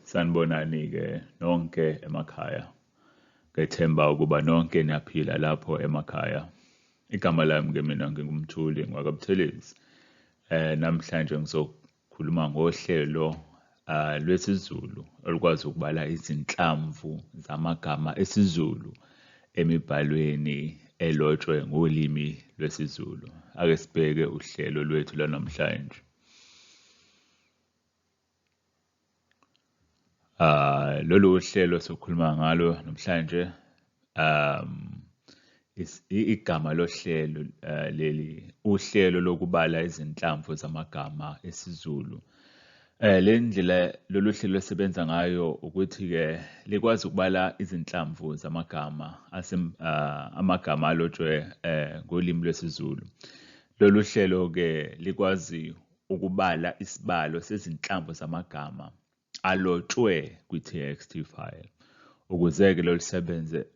Sanibonani-ke nonke emakhaya. Ngethemba ukuba nonke niyaphila lapho emakhaya. Igama lami-ke mina nginguMthuli ngwakaButhelezi. Namhlanje ngizokhuluma ngohlelo lwesiZulu olukwazi ukubala izinhlamvu zamagama esiZulu emibhalweni elotshwe ngolimi lwesiZulu. Ake sibheke uhlelo lwethu lwanamhlanje. Lolu hlelo sokhuluma ngalo namhlanje igama lohlelo leli uhlelo lokubala izinhlamvu zamagama esiZulu. Le ndlela lolu hlelo lusebenza ngayo ukuthi-ke likwazi ukubala izinhlamvu zamagama amagama alotshwe ngolimi lwesiZulu. Lolu hlelo-ke likwazi ukubala isibalo sezinhlamvu zamagama alotshwe kwi-TXT file. Ukuze-ke lolu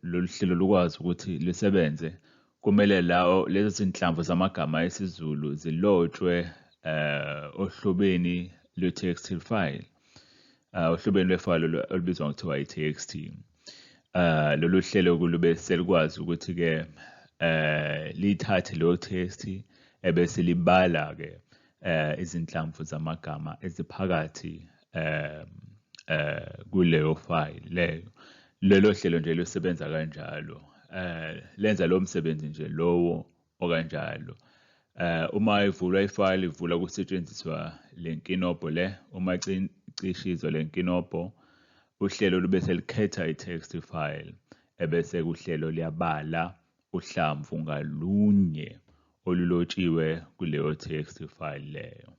lolu hlelo lukwazi ukuthi lisebenze, kumele lawo lezo zinhlamvu zamagama esiZulu zilotshwe ohlobeni lwe-TXT file, ohlobeni lwefayela olubizwa ngokuthiwa i-TXT. Lolu hlelo kulube selikwazi ukuthi-ke lithathe leyo TXT ebese libala-ke izinhlamvu zamagama eziphakathi kuleyo file leyo. Lelo hlelo nje lusebenza kanjalo, lenza lowo msebenzi nje lowo okanjalo. Uma ivulwa ifayili ivulwa kusetshenziswa le nkinobho le, uma icishizwa le nkinobho uhlelo lube selikhetha i-text file ebese uhlelo liyabala uhlamvu ngalunye olulotshiwe kuleyo text file leyo.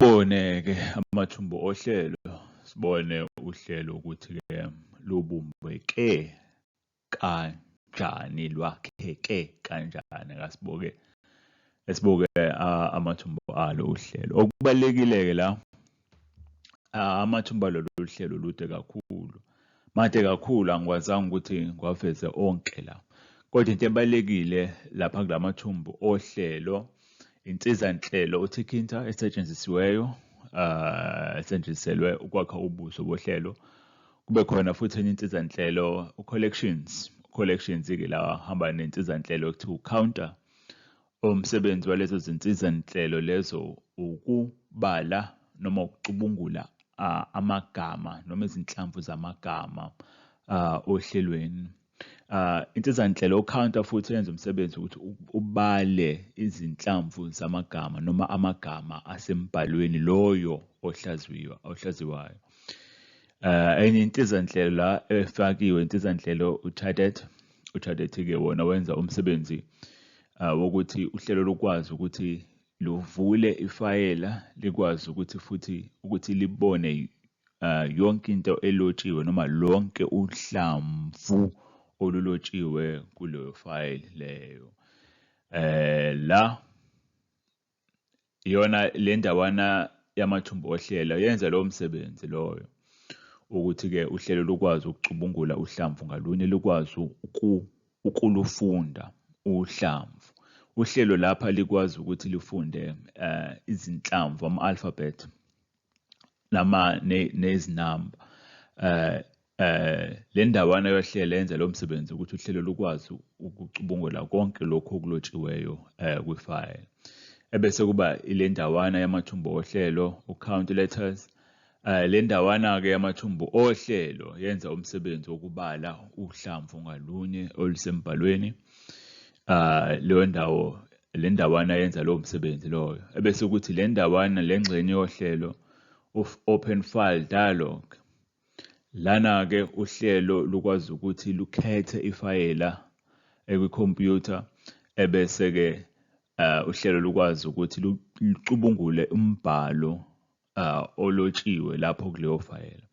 Sibone-ke amathumbu ohlelo, sibone uhlelo ukuthi-ke lubumbeke kanjani, lwakheke kanjani. Akasibuke esibuke amathumbu alo uhlelo. Okubalulekile-ke la, amathumbu alolu hlelo lude kakhulu, made kakhulu angikwazanga ukuthi ngiwaveze onke la. Kodwa into ebalulekile lapha kula mathumbu ohlelo insizanhlelo uThinkinter esetshenzisiweyo esetshenziselwe ukwakha ubuso bohlelo. Kube khona futhi enye insizanhlelo u-collections. U-collections-ke la hamba nensizanhlelo ekuthiwa u-counter. Umsebenzi walezo zinsizanhlelo lezo ukubala noma ukucubungula amagama noma izinhlamvu zamagama ohlelweni. Insizanhlelo u-counter futhi yenza umsebenzi ukuthi ubale izinhlamvu zamagama noma amagama asembhalweni loyo ohlaziywa ohlaziwayo. Enye insizanhlelo la efakiwe insizanhlelo u-Chadet. U-Chadet-ke wona wenza umsebenzi wokuthi uhlelo lukwazi ukuthi luvule ifayela likwazi ukuthi futhi ukuthi libone yonke into elotshiwe noma lonke uhlamvu olulotshiwe kuleyo fayili leyo. La iyona le ndawana yamathumbu ohlelo yenza lowo msebenzi loyo ukuthi-ke uhlelo lukwazi ukucubungula uhlamvu ngalunye lukwazi ukulufunda uhlamvu. Uhlelo lapha likwazi ukuthi lifunde izinhlamvu ama-alphabet nama nezinamba. Le ndawana yohlelo yenza lo msebenzi ukuthi uhlelo lukwazi ukucubungula konke lokhu okulotshiweyo kwifayela. Ebese kuba ile ndawana yamathumbu ohlelo, u-count letters. Le ndawana-ke yamathumbu ohlelo yenza umsebenzi wokubala uhlamvu ngalunye olusembhalweni. Leyo ndawo, le ndawana yenza lowo msebenzi loyo. Ebese kuthi le ndawana, le ngxenye yohlelo, open file dialog. Lana-ke uhlelo lukwazi ukuthi lukhethe ifayela ekwikhompyutha ebese-ke uhlelo lukwazi ukuthi lucubungule umbhalo olotshiwe lapho kuleyo fayela.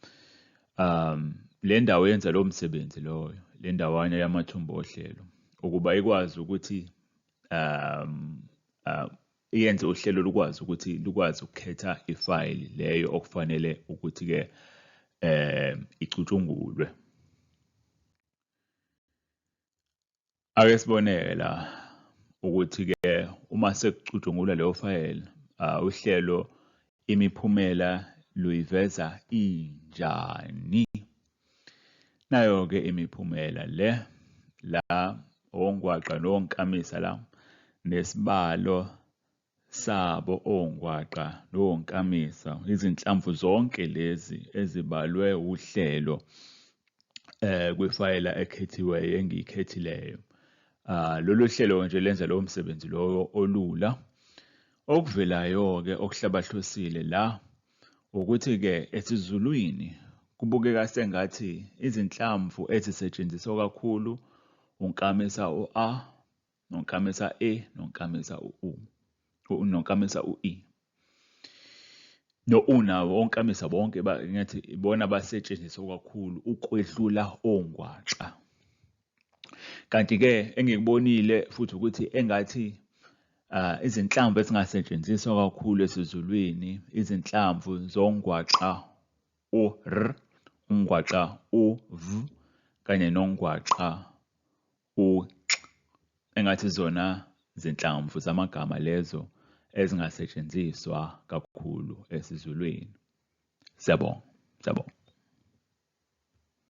Le ndawo yenza lowo msebenzi loyo, le ndawana yamathumbu ohlelo ukuba ikwazi ukuthi iyenze uhlelo lukwazi ukuthi lukwazi ukukhetha ifayili leyo okufanele ukuthi-ke icutshungulwe. Ake sibone-ke la ukuthi-ke uma sekucutshungulwa leyo fayela uhlelo imiphumela luyiveza injani. Nayo-ke imiphumela le la ongwaqa nonkamisa la nesibalo sabo ongwaqa nonkamisa izinhlamvu zonke lezi ezibalwe uhlelo eh kwifayela ekhethiweyo engiyikhethileyo. Ah lolu hlelo nje lenza lowo msebenzi lowo olula. Okuvelayo-ke okuhlabahlosile la ukuthi-ke esiZulwini kubukeka sengathi izinhlamvu ezisetshenziswa kakhulu unkamisa u-A nonkamisa E nonkamisa u-U nonkamisa u-E no-U nawo onkamisa bonke ngathi ibona abasetshenziswa kakhulu ukwedlula ongwaqa. Kanti-ke engikubonile futhi ukuthi engathi izinhlamvu ezingasetshenziswa kakhulu esiZulwini izinhlamvu zongwaqa u-R, ungwaqa u-V kanye nongwaqa u-X. Engathi zona zinhlamvu zamagama lezo ezingasetshenziswa kakhulu esiZulwini. Siyabonga, siyabonga.